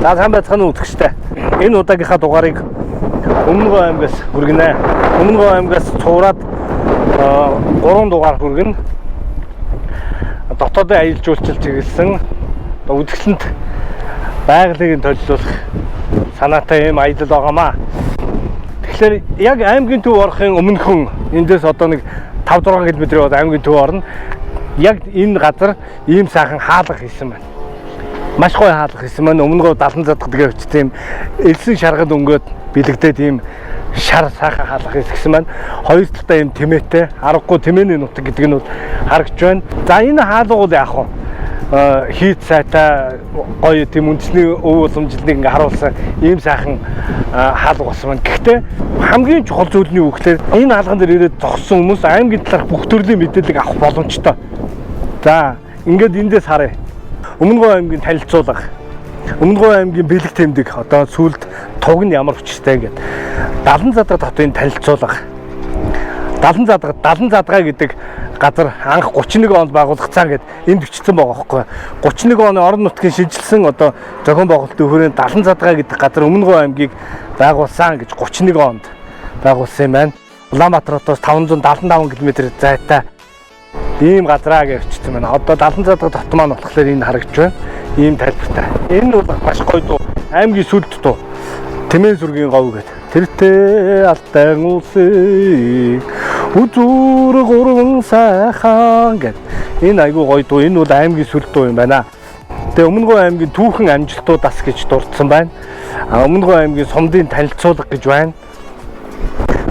За, сайн байцгаана уу, үзэгчтэй. Энэ удаагийнхаа дугаарыг Өмнөгов аймгаас хүргэнэ. Өмнөгов аймгаас цувраад 3 дугаар хүргэнэ. Дотоодын аялал жуулчлал чиглэсэн үзэсгэлэнт байгалийг нь толилуулах санаатай юм аялал байгаамаа. Тэгэхээр яг аймгийн төв орохын өмнөхөн эндээс одоо нэг 5 6 км яваад аймгийн төв орно. Яг энэ газар ийм сайхан хаалга хийсэн байна. Маш гоё хаалга хийсэн байна. Өмнөгов 70 задгад гэж бичсэн юм элсэн шаргал өнгөд бэлэгдээд ийм шар сайхан хаалга хийсэн байна. Хоёр талдаа ийм тэмээтэй, аргагүй тэмээний нутаг гэдэг нь бол харагдж байна. За, энэ хаалга бол яах вэ? Хийц сайтай гоё тийм үндэсний өв уламжлалыг ингээ харуулсан ийм сайхан хаалга болсон байна. Гэхдээ хамгийн чухал зүйл нь юу гэхээр энэ хаалган дээр ирээд зогссон хүмүүс аймгийн талаарх бүх төрлийн мэдээллийг авах боломжтой. За, ингээд эндээс харъя. Өмнөгов аймгийн танилцуулга. Өмнөгов аймгийн бэлэг тэмдэг, одоо сүүлд туг нь ямар хүчтэй гэдэг. 70 задгад хотын танилцуулга. 70 задгад, 70 задгаа гэдэг газар анх 31 онд байгуулагдсан гэд энд бичсэн байгаа байхгүй. 31 оны орон нутгийн шинжилсэн одоо зохион байгуулалтын хүрээнд 70 задгаа гэдэг газар Өмнөгов аймгийг байгуулсан гэж 31 онд байгуулсан юм байна. Улаанбаатар хотоос 575 км зайтай ийм газраа гэж бичсэн байна. Одоо 70 задгад хот маань болохоор энэ харагдж байна. Ийм тайлбартай. Энэ бол маш гоё дуу. Аймгийн сүлд дуу. Тэмээн сүргийн говь гэдэг. Тэртээ алтай улсыг үзүүр гурван сайхан гэд. Энэ айгүй гоё дуу. Энэ бол аймгийн сүлд дуу юм байна. Тэгээ Өмнөгов аймгийн түүхэн амжилтуудаас гэж дурдсан байна. Өмнөгов аймгийн сумдын танилцуулга гэж байна.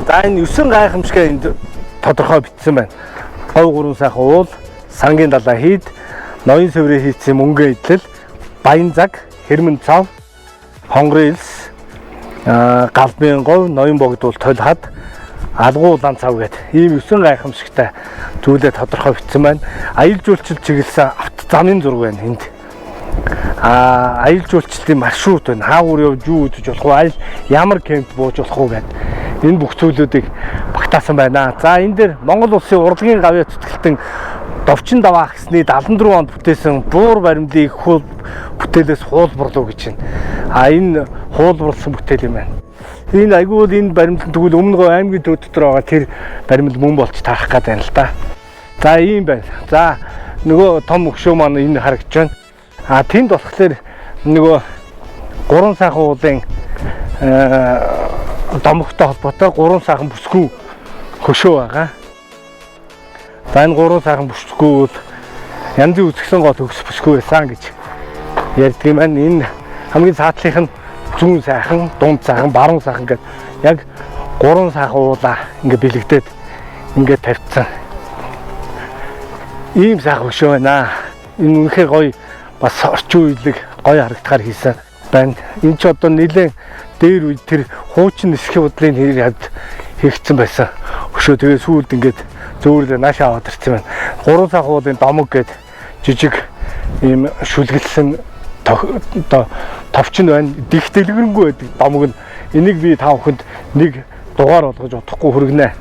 За, энэ 9 гайхамшигаа энд тодорхой бичсэн байна. Говь гурван сайхан уул, сангийн далай хийд, ноён сэврээ хийцэн мөнгө эдлэл, баян цаг, хэрмэн цав, хонгорын элс, галбын говь, ноён богдуул тол хад, алгуу улаан цав гэд ийм 9 гайхамшигтай зүйлээ тодорхой бичсэн байна. Аялал жуулчлал чиглэсэн авто замын зураг байна энд. Аялал жуулчлалын маршрут байна. Хаагуур явж юу үзэж болох вэ? Аялал ямар кемп бууж болох уу гэд энэ бүх зүйлүүдийг багтаасан байна. За, энэ дээр Монгол улсын урлагийн гавьяа зүтгэлтэн Довчин даваа гэсний 74 онд бүтээсэн буур баримлын их бүтээлээс хуулбарлуу гэж байна. Энэ хуулбарласан бүтээл юм байна. Энэ айгүй бол энэ баримлан тэгвэл Өмнөгов аймгийн төв дотор байгаа тэр баримл мөн болж таарах гээд байна л да. За, ийм байна. За, нөгөө том өшөө маань энэ харагдаж байна. Тэнд болохоор нөгөө гурван сайхан уулын домогтой холбоотой гурван сайхан бүсгүй хөшөө байгаа. За, энэ гурван сайхан бүсгүй бол янзын үзэсгэлэн гол төгс бүсгүй байсан гэж ярьдаг юм байна. Энэ хамгийн саатлынх нь зүүн сайхан, дунд сайхан, баруун сайхан гэдэг яг гурван сайхан уулаа ингээ бэлэгдээд ингээ тавьчихсан. Ийм сайхан хөшөө байна. Энэ үнэхээр гоё, бас орчин үеийг гоё харагдахаар хийсэн байна. Энэ ч одоо нэлээд дээр үед тэр хуучин нисхийн худлын хэрэг хавьд хийгдсэн байсан. Өшөө тэгээ сүүлд ингээд зөөлөө нааш аваад ирсэн байна. Гурван сайхан уулын домог гээд жижиг ийм шүлгэлсэн одоо товч нь байна. Дих дэлгэрэнгүй байдаг домог нь. Энийг би та бүхэнд нэг дугаар болгож удахгүй хүргэнэ.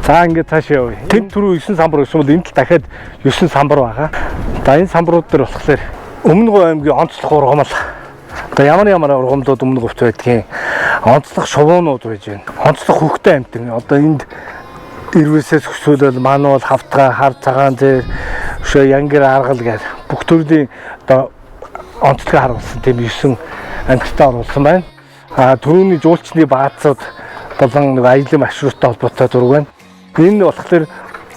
За, ингээд цааш явъя. Тэнд түрүү 9 самбар гэсэн бол энд л дахиад 9 самбар байгаа. За, энэ самбарууд дээр болохоор Өмнөгов аймгийн онцлог ургамал. Одоо ямар ямар ургамлууд Өмнөговт байдгийг, онцлог шувуунууд байж байна. Онцлог хөхтэй амьтан. Одоо энд ирвэсээс хөсөөлөл, мануул, хавтгай, хар цагаан зээр, өшөө янгир аргал гэх бүх төрлийн одоо онцлог харуулсан тийм 9 амьттай оруулсан байна. Түрүүний жуулчны баазууд болон нэг аялын маршруттай холбоотой зураг байна. Энэ болохоор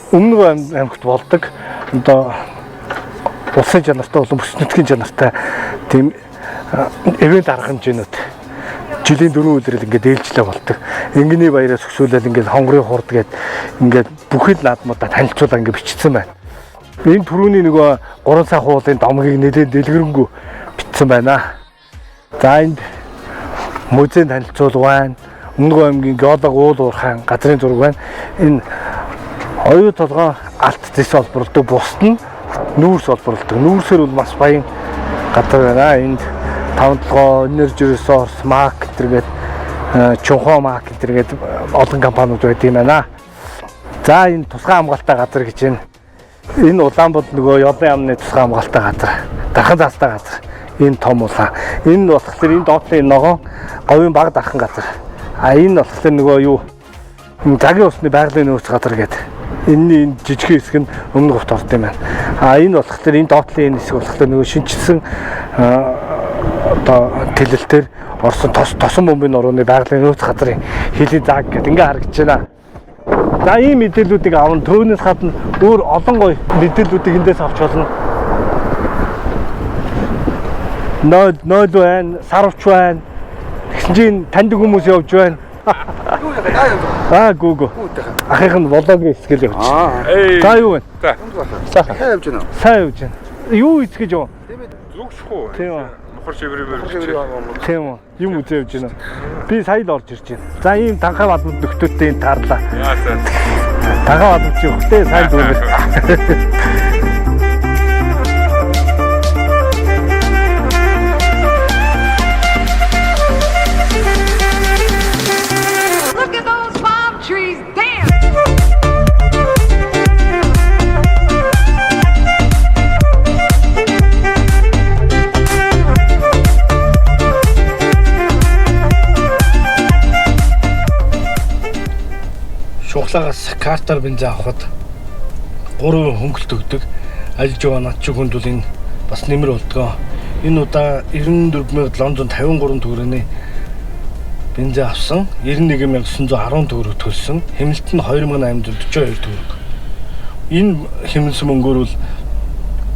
Өмнөгов аймагт болдог одоо улсын чанартай болон бүс нутгийн чанартай тийм ивент арга хэмжээнүүд жилийн 4 өдрөл ингээд ээлжлээ болдог. Энгэний баяраас өсөөлөл ингээд хонгорын хурд гээд ингээд бүхэл наадмуудаа танилцуулаа ингээд бичсэн байна. Энэ түрүүний нөгөө 3 сайхан уулын домгийг нэлээд дэлгэрэнгүй бичсэн байна. За, энд музейн танилцуулга байна. Өмнөгов аймгийн геолог уул уурхайн газрын зураг байна. Энэ оюу толгой алт зэс олборлдог, бусд нь нүүрс олборлдог. Нүүрсээр бол маш баян газар байна. Энд таван толгой, Energy Resource, Mac гэтэргээд Чунхо Mac гэтэргээд олон компаниуд байдаг юм байна. За, энэ тусгай хамгаалалттай газар гэж байна. Энэ Улаанбод нөгөө Ёлын яамны тусгай хамгаалалттай газар. Дархан заастай газар. Энэ том улаан. Энэ болохоор энэ доотлын ногоон говийн баг дархан газар. А энэ болохоор нөгөө юу загийн усны байгалийн нөөц газар гэдэг. Энэний энэ жижигхэн хэсэг нь өмнө говьт орд юм байна. А энэ болохоор энэ доотлын энэ хэсэг болохоор нөгөө шинэчилсэн одоо тэлэлтээр орсон тосон бөмбөний нурууны байгалийн нөөц газрын хөлийн заг гэдэг ингээ харагдаж байна. За ийм мэдээллүүдийг авна. Төөнөөс гадна өөр олон гоё мэдээллүүдийг эндээс авч болно. Нойл байна, сарвч байна. Тэгсэн чинь таньдаг хүмүүс явж байна. Аа гүгөө. Ахынх нь влогийн хэсгэл явж. За юу вэ? За. Сайхан. Сайн явж байна уу? Сайн явж байна. Юу эцгэж юу? Зүг шхүү. Тийм үү. Мохор шиврээр. Тийм үү. Юм үзээ явж байна. Би сая л орж ирж байна. За ийм танхаа бадмад нөхдөөтэй энэ таарлаа. Яа за. Танхаа бадмад чи өгтэй сайн зүгээр. Look at those palm trees dance. Шуглагаас картаар бензин авахад 3% хөнгөлт өгдөг. Аль жоо над чи хүнд бол энэ бас нэмэр болдгоо. Энэ удаа 94,753 төгрөгийн бензин авсан. 91,910 төгрөг төлсөн. Хэмнэлт нь 2,842 төгрөг. Энэ хэмнэлсэн мөнгөөр бол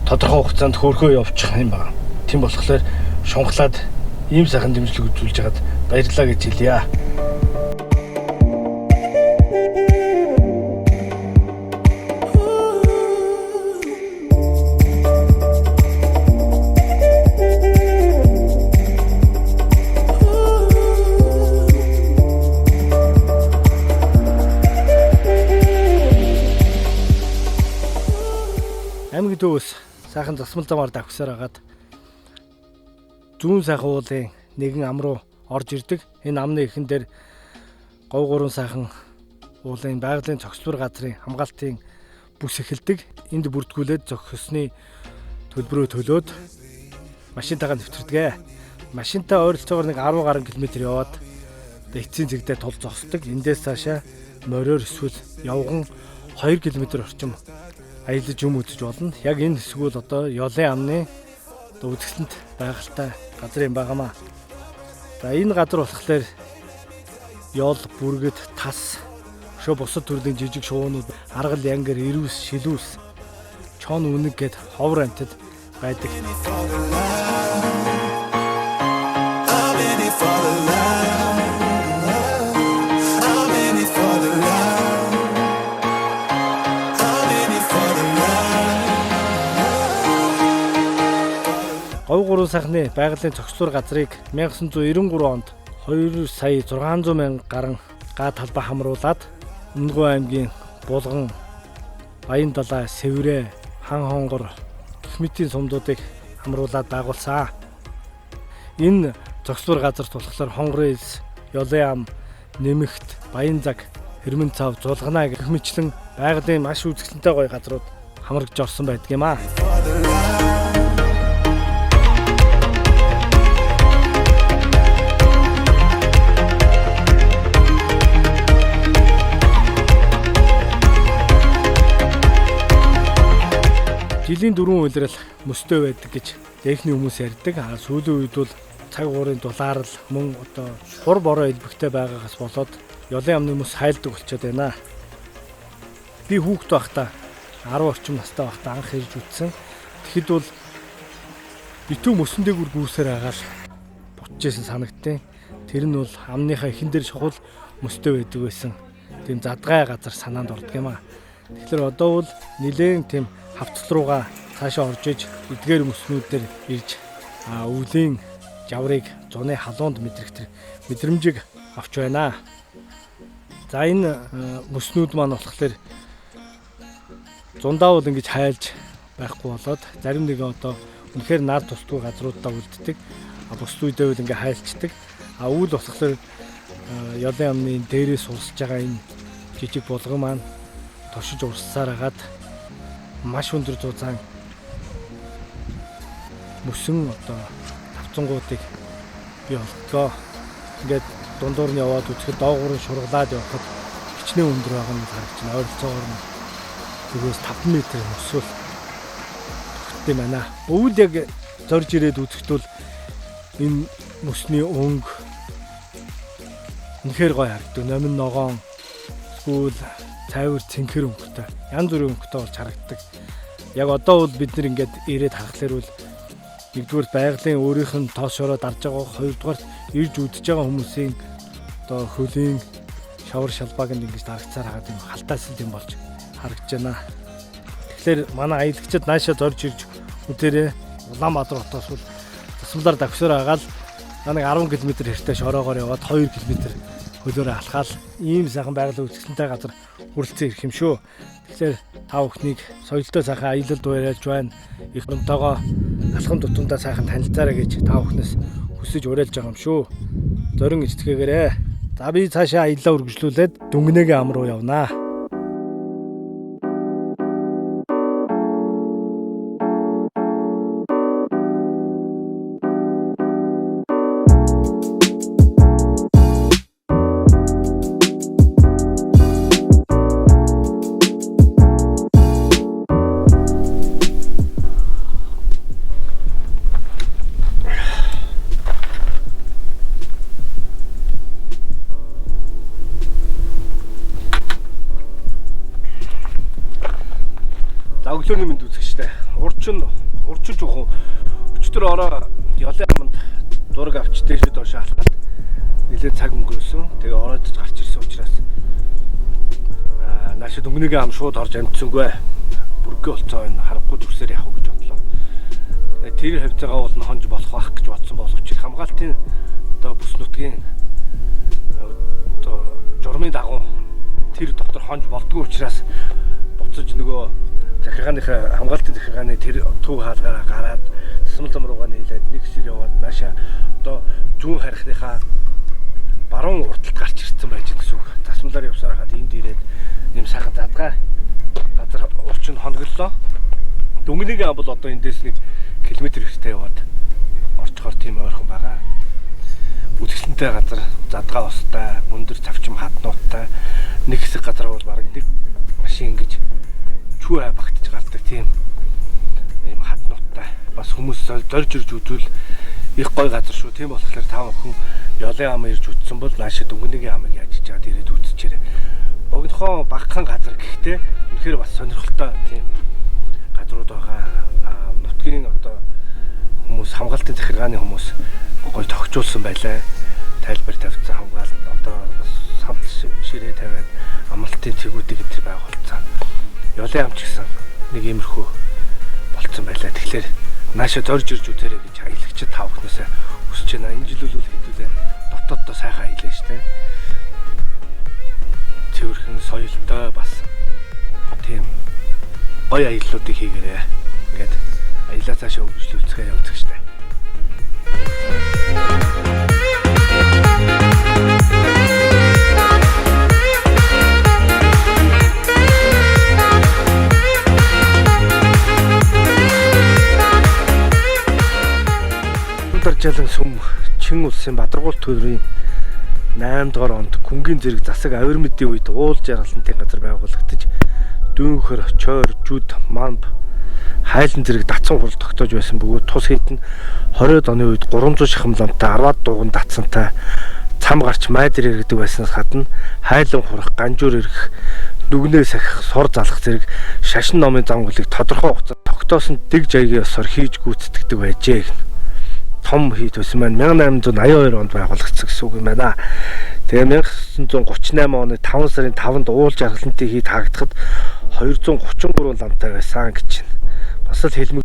тодорхой хугацаанд хөөрхөө явчих юм байна. Тийм болохоор шунхлаад ийм сайхан дэмжлэг үзүүлж хагаад баярлалаа гэж хэлье. Аймгийн төвөөс сайхан засмал замаар давхсаар агаад зүүн сайхан уулын нэгэн ам руу орж ирдэг. Энэ амны эхэн дээр говь гурван сайхан уулын байгалийн цогцлбор газрын хамгаалтын бүс эхэлдэг. Энд бүртгүүлээд зохисны төлбөрөө төлөөд машинтайгаа нэвтэрдэг. Машинтаа ойролцоогоор нэг 10 гаруй километр яваад эцсийн зэгдээ тул зогсдог. Эндээс цаашаа мориор эсвэл явган 2 км орчим аялаж юм үзэж болно. Яг энэ хэсэг бол одоо Ёлын амны одоо үзэсгэлэнт байгальтай газар юм байгаамаа. За энэ газар болохоор ёл, бүргэд, тас, өшөө бусад төрлийн жижиг шуунууд, аргал, янгар, эрүүс, шилүүс, чон үнэг гэд ховор амьтад байдаг. I'm in it for the love. I'm in it for the love. I'm in it for the love. Говь гурван сайхны байгалийн цогцлуур газрыг 1993 онд 2 сая 600 мянга гарan га талбай хамруулад Өмнөгөө аймгийн Булган, Баян далай, Сэврээ, Хан хонгор гэх мэтийн сумдуудыг хамруулад байгуулсан. Энэ цогцлуур газарт болохоор хонгорын элс, Ёлын ам, Нэмэгт, Баян заг, Хэрмэн цав, Зулганаа гэх мэтлэн байгалийн маш үзэсгэлэнтэй гоё газрууд хамрагдж орсон байдаг юм аа. Жилийн 4 улирал мөстэй байдаг гэж дээхний хүмүүс ярьдаг. А сүүлийн үед бол цаг уурын дулаарл мөн одоо хур бороо элбэгтэй байгаагаас болоод Ёлын амны мөс хайлдаг болчиход байна. Би хүүхэд байхдаа 10 орчим настай байхдаа анх ирж үтсэн. Тэгэхэд бол битүү мөсөн дээгүүр гүйсээр агаал бутжсэн санагдтыг. Тэр нь бол амныхаа эхэн дээр шухал мөстэй байдаг байсан. Тийм задгай газар санаанд ордог юм аа. Тэгэхээр одоо бол нилээн тийм хавцал руугаа цаашаа орж иж эдгээр мөснүүдээр ирж өвлийн жаврыг зуны халуунд мэдрэх тэр мэдрэмжийг авч байна. За энэ мөснүүд маань болохоор зундаа бол ингэж хайлж байхгүй болоод зарим нэгэн одоо үнэхээр нар тусдгүй газруудаа үлддэг. А бусд үедээ бол ингээ хайлчдаг. А өвөл болохоор Ёлын амны дээрээс урсж байгаа энэ жижиг булган маань туршиж урссаар агаад маш өндөр зузаан мөсөн одоо тавцангуудыг бий болгодлоо. Ингээд дундуур нь яваад үзэхэд доогуур нь шургалаад явхад хичнээн өндөр байгаа нь харагдаж байна. Ойролцоогоор нь зүгээс 5 м өсвөл тогтд юм байна. Өвөл яг зорж ирээд үзэхэд бол энэ мөсний өнгө үнэхээр гоё харагдав. Номин ногоон эсвэл цайвар цэнхэр өнгөтэй, янз бүрийн өнгөтэй болж харагддаг. Яг одоо бол бид нар ингээд ирээд харахаар бол нэгдүгээр байгалийн өөрийнх нь тоос шороо дарж байгаа, хоёрдугаар ирж үдэж байгаа хүмүүсийн одоо хөлийн шавар шалбааг нь ингэж дарагцаар хагаад юм халтаасал юм болж харагдаж байна. Тэгэхээр манай аялагчид наашаа зорж ирж үдээрээ Улаанбаатар хотоос бол тасамлаар давхсаар агаал нэг 10 км хэртэй шороогоор яваад 2 км хөлөөрөө алхаал ийм сайхан байгалийн үзэсгэлэнтэй газар хүрэлцэн ирэх юм шүү. Тэгэхээр та бүхнийг соёлтой сайхан аялалд уриалж байна. Их онтойгоо алхам тутамдаа сайхан танилцаарай гэж та бүхнээс хүсэж уриалж байгаа юм шүү. Зорин ичтгэгээрэй. За би цаашаа аяллаа үргэлжлүүлээд Дүнгнэгийн ам руу явнаа. За өглөөний мэнд үзэгчтэй. Урчин жоохон өчтөр ороо Ялын аманд зураг авч дээшээ доош алхаад нэлээд цаг өнгөрөөсөн. Тэгээ ороодож гарч ирсэн учраас наашаа Дүнгнэгийн ам шууд орж амжсангүй. Бүргээ болцоо энэ харахгүй зүрсээр явах уу гэж бодлоо. Тэгээ тэр хавцаагаа бол нь хонж болох байх гэж бодсон боловч хамгаалтын одоо бүс нутгийн одоо журмын дагуу тэр дотор хонж болдгоо учраас буцаж нөгөө захиргааныхаа хамгаалтын захиргааны тэр төв хаалгаараа гараад тасмал зам руугаа нийлээд нэг хэсэг яваад наашаа одоо зүүн харихныхаа баруун урталт гарч ирсэн байж гэсэн үг. Тасмалаар явсаар хаад энд ирээд нэм сайхан задгаа газар урчин хоноглолоо. Дүнгнэгийн ам бол одоо эндээс нэг километр хэрэгтэй яваад орчхоор тийм ойрхон байгаа. Үзэсгэлэнтэй газар, задгаа устай, өндөр цавчим хаднуудтай нэг хэсэг газар бол бараг нэг машин ингэж чүү хай багтж гардаг тийм ийм хаднуудтай. Бас хүмүүс зорж ирж үзвэл их гой газар шүү. Тийм болохоор та бүхэн Ялын ам ирж үзсэн бол наашаа Дүнгнэгийн амыг яаж чаад ирээд үзчихээрэй. Богинохон багахан газар гэхдээ үнэхээр бас сонирхолтой тийм газрууд байгаа. Нутгийн одоо хүмүүс хамгаалтын захиргааны хүмүүс гой тогтжуулсан байлаа. Тайлбар тавьсан хамгаалалт одоо самтал ширээ тавиад амралтын цэгүүдийг энэ байгуулсан. Ялын ам ч гэсэн нэг иймэрхүү болцсон байлаа. Тэгэхээр наашаа зорж ирж үзээрэй гэж аялагчид та бүхнээсээ хүсэж байна. Энэ жил бол хэдүүлээ дотооддоо сайхан аялаа штэ. Цэвэрхэн соёлтой бас тийм гоё аяллуудыг хийгээрэй. Ингээд аялаа цаашаа үргэлжлүүлцгээе явуучих штэ. Даржаалан сүм Чин улсын Бадаргуул төрийн 8 дугаар онд Күнгийн зэрэг засаг авир мэдийн үед уул жаргалантын газар байгуулагдаж дүүнхэр, чойр, жүд, мамб, хайлан зэрэг датсан хурал тогтоож байсан бөгөөд тус хийд нь 20-од оны үед 300 шахам ламтай 10-аад дууган датсантай цам гарч майдэр иргэдэг байснаас гадна хайлан хурах, ганжуур ирэх, нүгнээ сахих, сор залах зэрэг шашин номын зам гүлийг тодорхой хугацаанд тогтоосон дэг жаягийн ёсоор хийж гүйцэтгэдэг байжээ гэнэ. Том хийд байсан маань 1882 онд байгуулагдсан гэсэн үг юм байна. Тэгээ 1938 оны 5 сарын 5-нд уул жаргалантын хийд хаагдахад 233 ламтай байсан гэж байна. Бас л хэлмэг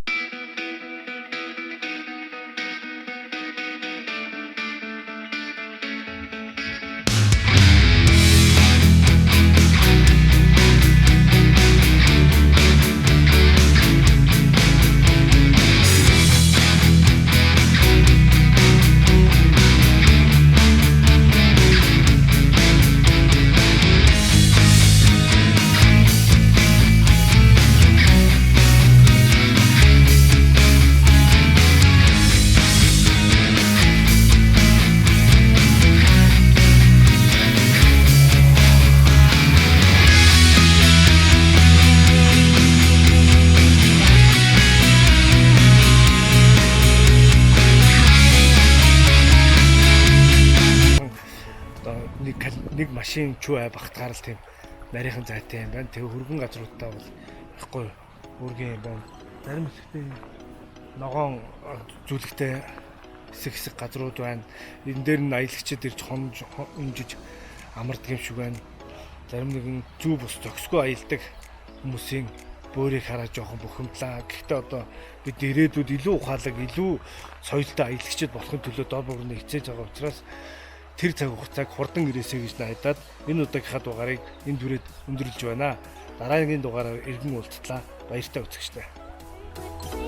нэг машин чүү ай багтгаар л тийм нарийнхан зайтай юм байна. Тэгээ хөргөн газруудаа бол ихгүй өргөн юм байна. Зарим хэсэгтээ ногоон зүлэгтэй хэсэг хэсэг газрууд байна. Энэ дээр нь аялагчид ирж хонж өнжиж амардаг юм шиг байна. Зарим нэгэн зүү бус зохисгүй аялдаг хүмүүсийн бөөрийг хараад жоохон бухимдлаа. Гэхдээ одоо бид ирээдүйд илүү ухаалаг, илүү соёлтой аялагчид болохын төлөө дор бүрнэ хичээж байгаа учраас тэр цаг хугацааг хурдан ирээсэй гэж найдаад энэ удаагийнхаа дугаарыг энэ түрээд өндөрлөж байна. Дараагийн дугаараар иргэн уулзлаа. Баяртай үзэгчдээ.